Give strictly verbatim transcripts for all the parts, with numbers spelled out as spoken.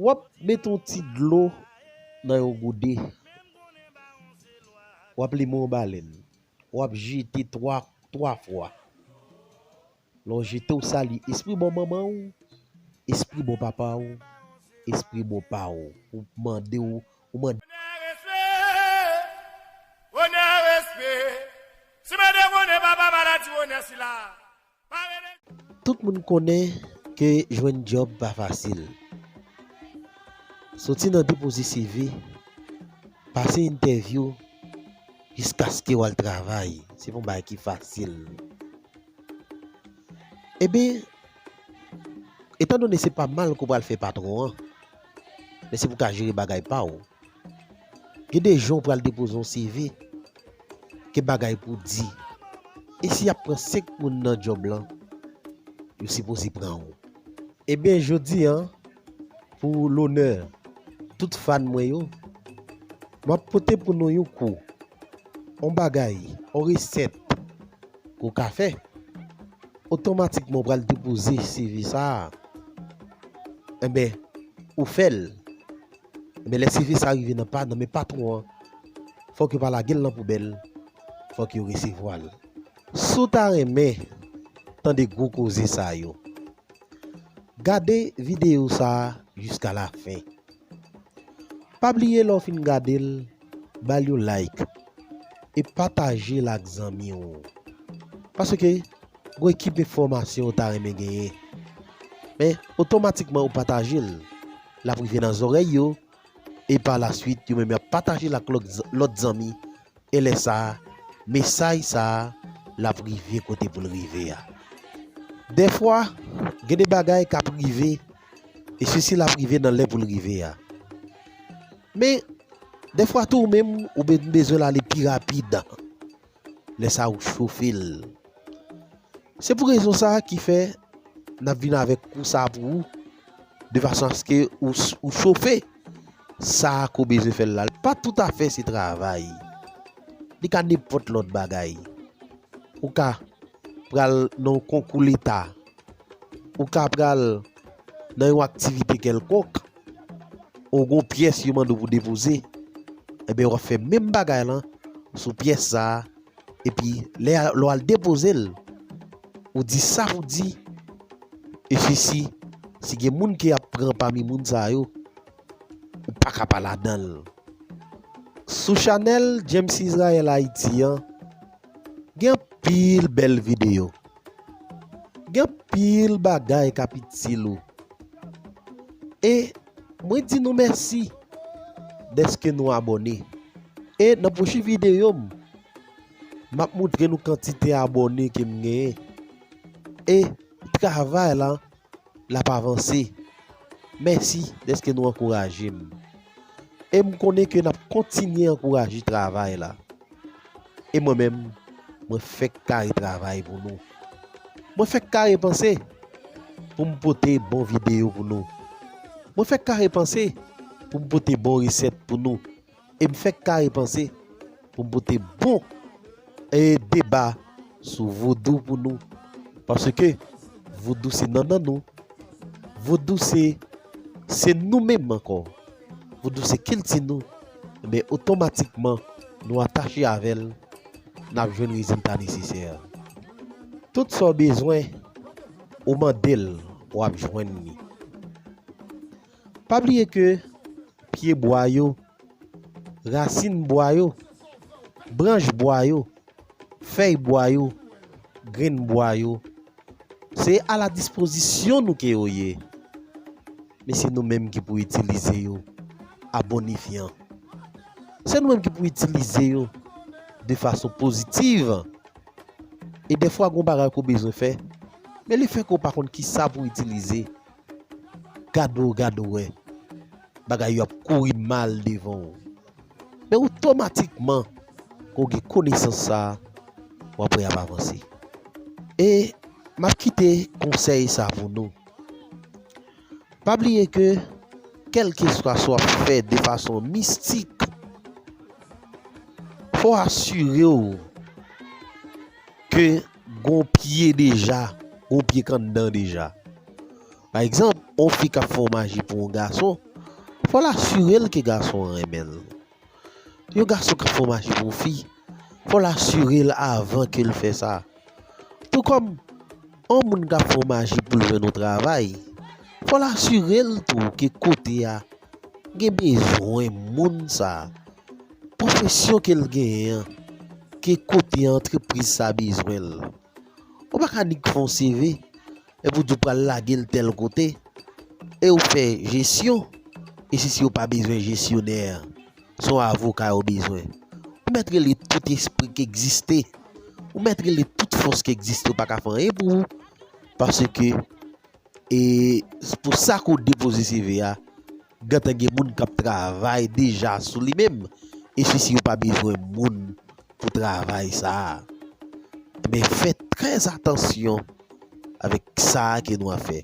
W ap mete yon ti dlo nan yon gode. W ap limen yon balèn. W ap jete twa, twa fwa. Lè w jete, w salye espri bò manman w, espri bò papa w, espri bò pa w. Ou mande w, ou mande. Onè, respe, onè, respe. Si mande onè, papa, maladi, onè, sila. Tout moun konnen ke jwenn djòb pa fasil. Soti nan depoze C V, pase entèvyou, jiskaske w al travay. Se pa yon bagay ki fasil. Ebyen, etandone se pa mal ke w pral fè patwon an, men se pou w ka jere bagay pa w. Gen de jan w pral depoze yon C V, gen bagay pou w di. E si y ap pran senk moun nan djòb lan, yo sipoze pran w. Ebyen, jodi a, pou lonè tout fan mwen yo, m ap pote pou nou yon kou, yon bagay, yon resèt ke w ka fè. Otomatikman, w pral depoze C V sa a. Enben, ou fè l. Enben, lè C V sa a rive nan pa, nan men patwon an, fòk yo pa lage l nan poubèl, fòk yo resevwa l. Si w ta renmen tande gwo koze sa yo, gade videyo sa a jiska lafen. Pa bliye lè w fin gade l, ba l yon like e pataje l ak zanmi w. Paske gen ekip enfòmasyon ou ta renmen genyen. Men, otomatikman ou pataje l, l ap rive nan zòrèy yo, e pa la swit, yo menm y ap pataje l ak lòt, lòt zanmi. E lè sa a, mesaj sa a, l ap rive kote pou l rive a. Dèfwa, gen de bagay k ap rive, e sesi l ap rive nan lè pou l rive a. Men, dèfwa tou, ou menm, ou be-, bezwen l ale pi rapid. Lè sa a, ou chofe l. Se pou rezon sa a ki fè n ap vin avèk kou sa a pou ou, de fason aske ou, ou chofe sa a ke w bezwen fè l la. Li pa toutafè se travay. Li ka nenpòt lòt bagay. Ou ka pral nan yon konkou leta. Ou ka pral nan yon aktivite kèlkonk. Ou gen yon pyès yo mande w pou depoze. Ebyen, w ap fè menm bagay lan sou pyès sa a. Epi, lè, lè w al depoze l, ou di sa pou di, e sesi, si gen moun ke y ap pran pami moun sa yo, ou pa ka pa ladan l. Sou chanèl James Israel Haïti an, gen anpil bèl videyo. Gen anpil bagay k ap itil ou. E mwen di nou mèsi dèske nou abòne. E nan pwochen videyo m, m ap montre nou kantite abòne ke m genyen. E travay la, l ap avanse. Mèsi dèske nou ankouraje m. E m konnen ke n ap kontinye ankouraje travay la. E mwen menm, mwen fèk kare travay pou nou. Mwen fèk kare panse pou m pote bon videyo pou nou. Mwen fèk kare panse pou m pote bon resèt pou nou. E m fèk kare panse pou m pote bon, e, deba sou vodou pou nou. Paske vodou se nannan nou. Vodou se, se nou menm ankò. Vodou se kilti nou. Enben, otomatikman, nou atache avè l, n ap jwenn rezilta nesesè. Tout sa w bezwen, ou mande l, w ap jwenn li. Pa bliye ke pye bwa yo, rasin bwa yo, branch bwa yo, fèy bwa yo, grenn bwa yo, se a la dispozisyon nou ke yo ye. Men se nou menm ki pou itilize yo a bon efyan. Se nou menm ki pou itilize yo de fason pozitiv. E dèfwa, gen yon bagay ke w bezwen fè, men lefètke w pa konn kisa pou w itilize, gade w, gade w wè, bagay yo ap kouri mal devan w. Men otomatikman, ke w gen konesans sa a, w ap wè y ap avanse. E m ap kite konsèy sa pou nou. Pa bliye ke, kèlkeswa sa w ap fè de fason mistik, fò w asire w ke gon pye deja, gon pye k anndan deja. Pa egzanp, on fi k ap fè yon maji pou yon gason, fò l asire l ke gason an renmen l. Yon gason k ap fè yon maji pou yon fi, fò l asire l avan ke l fè sa. Tou kòm yon moun k ap fè yon maji pou l jwenn yon travay, fò l asire l tou ke kote a gen bezwen moun sa a. Pwofesyon ke l genyen an, ke kote a, antrepriz sa a bezwen l. Ou pa ka nik fè yon C V epi w di w pral lage l tèl kote, e w fè jesyon, e si, si yo pa bezwen jesyonè, se yon avoka yo bezwen. Ou mèt rele tout espri k egziste, ou mèt rele tout fòs k egziste, yo pa ka fè anyen pou ou, paske e pou sa ke w depoze C V a, gentan gen moun k ap travay deja sou li menm. E si, si yo pa bezwen moun pou travay sa a. Men fè trè atansyon avèk sa a ke nou ap fè.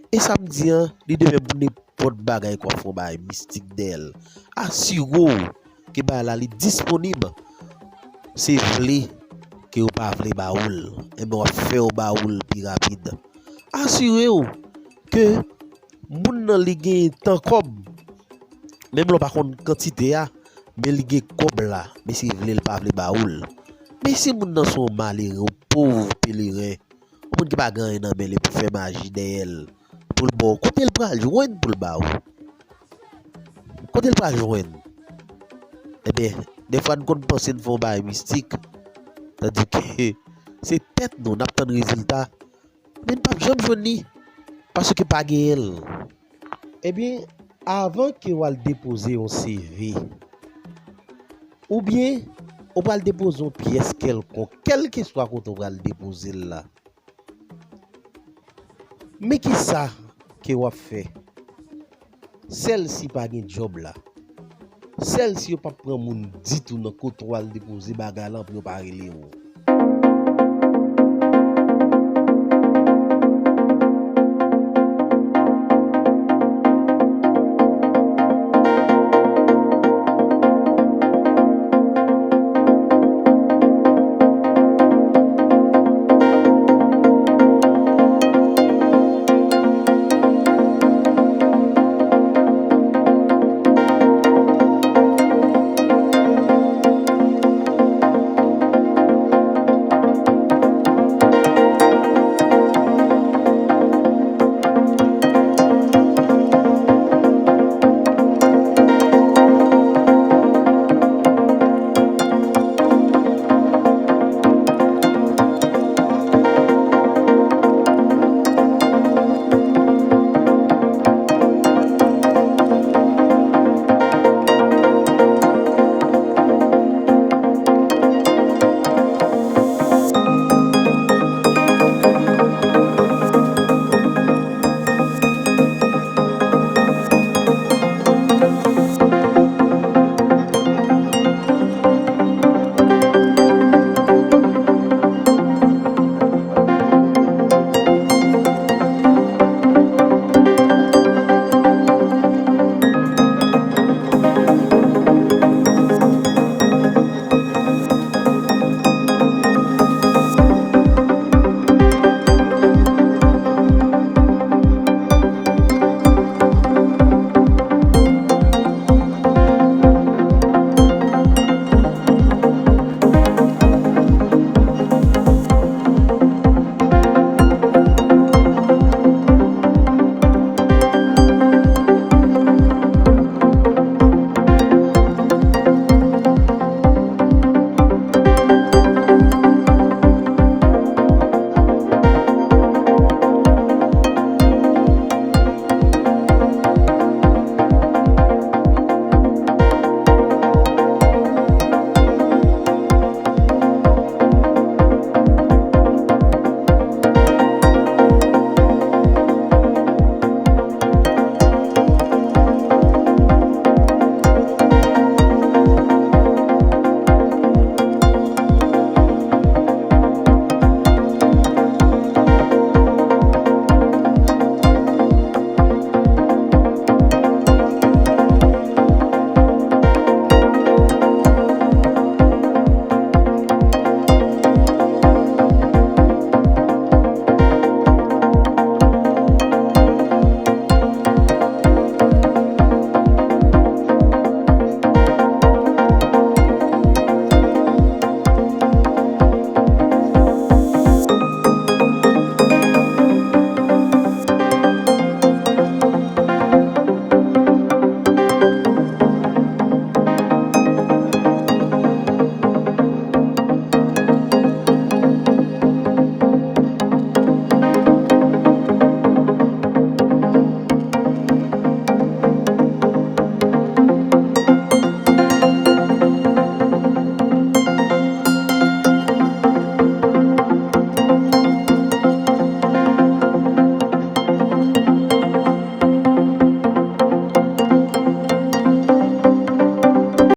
E sa m di an, li de menm pou nenpòt bagay ke w ap fè yon bagay mistik dèyè l. Asire w ke bagay la li disponib. Se vle ke yo pa vle ba ou l, enben w ap fè yo ba ou l pi rapid. Asire w ke moun nan li gen tan kòb, menm lè w pa konn kantite a, men li gen kòb la, men se vle l pa vle ba ou l. Men si moun nan se yon malere, yon pòv peleren, yon moun ki pa gen anyen nan men li pou fè maji dèyè l, pou l ba w, kote l pral jwenn pou l ba ou? Kote l pral jwenn? Ebyen, dèfwa n konn panse n fè yon bagay mistik, tandike se tèt nou, n ap tann rezilta, men n p ap janm jwenn li, paske pa genyen l. Ebyen, avan ke w al depoze yon C V, oubyen ou pral depoze yon pyès kèlkonk, kèlkeswa kote w pral depoze l la, men kisa ke w ap fè? Sèl si pa gen djòb la, sèl si yo p ap pran moun ditou nan kote w al depoze bagay lan pou yo pa rele w.